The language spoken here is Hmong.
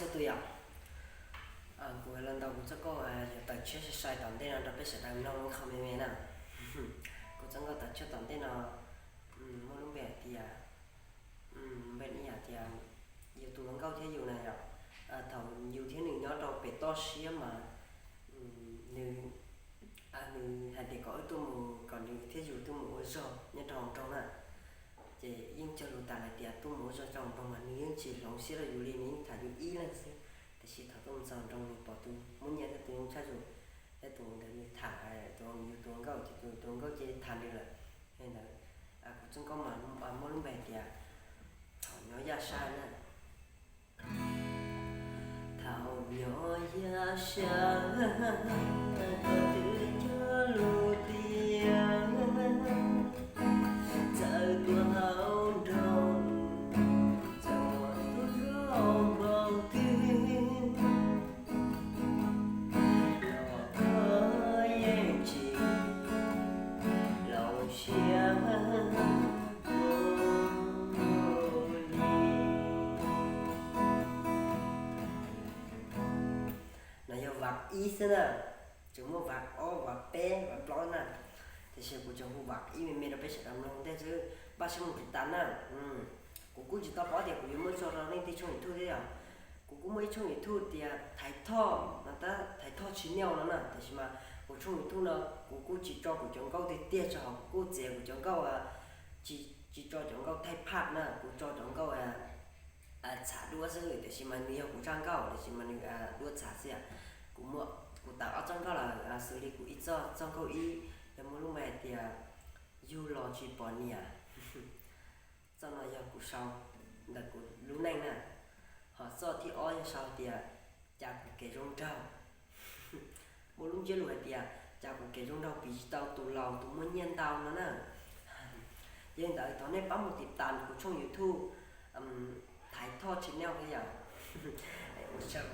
Txhua tus yom, kuv los ntaus kuv txoj nkauj yuav tawm tshiab sai sai tom ntej no rau peb sawv daws mloog qhov me me na. Kuv txoj nkauj tawm tshiab tom ntej no muaj lub npe hais tias, npe ib yam tias yus tus hluas nkauj thiab yus na yom. Thaum yus thiab nws nyob rau pem toj siab mas nws, nws hais tias kom wb tuaj mus, kom nws thiab yus tuaj mus ua zog nyob rau hauv nroog na. Ces yeej cog lus tas lawm tias tuaj mus ua zog rau hauv nroog mas nws yeej tsis hloov siab rau yus li, nws yeej tham yus ib leeg xwb. Tiam sis thaum tuaj mus txog nroog nws pom tus muaj nyiaj thiab tus zoo tshaj yus, thiab tus ntawd nws tham, tus yus tus hluas nkauj ces tus hluas nkauj ces tham nws lawm. Li ntawd kuv txoj nkauj mas muaj lub npe hais tias thaum nyob yaj sab na. Thaum nyob yaj sab, koj twb cog lus tias txawm tuaj hauv nroog, txawm muaj tub rog npaum twg los koj yeej tsis hloov siab li. No yog vam ib xwb na, tseem muaj vam ob, vam peb, vam plaub na. Tiam sis kuv tseem hu vam ib me me rau peb sawv daws mloog ntej xwb, npaj siab mus tiv tas na. Kuv kuj tsis tau paub tias kuv yuav muaj tso rau leej twg tshooj YouTube thiab yom. Kuv kuj muaj ib tshooj YouTube tias Thaiv Thoj no, tab Thaiv Thoj Channel no na, tiam sis mas kuv tshooj YouTube no kuv kuj tsis tso kuv cov nkauj tiag tiag tso hauv, kuv kuj txiav kuv cov nkauj, tsis tso cov nkauj thaij phaj na, kuv tso cov nkauj txhav duab xwb, tiam sis mas nws yog kuv zaj nkauj tiam sis mas nws duab txhav xwb. Kuv muaj, kuv tawm ob txoj nkauj lawm, xws li kuv ib txoj, txoj nkauj ib yog muaj lub npe hais tias Yug los tsis pom niam. Txoj no yog kuv sau ntawm kuv lub neej na. Ho txoj thib ob yog sau tias Cas kuv kev zoo nraug. Muaj lub ntsiab lus hais tias Cas kuv kev zoo nraug piv tsis tau tus laus tus muaj nyiaj ntau no na. Yog li ntawd thov nej pab mus tiv tas kuv tshooj YouTube Thaiv Thoj Channel thiab yom. Ua tsaug.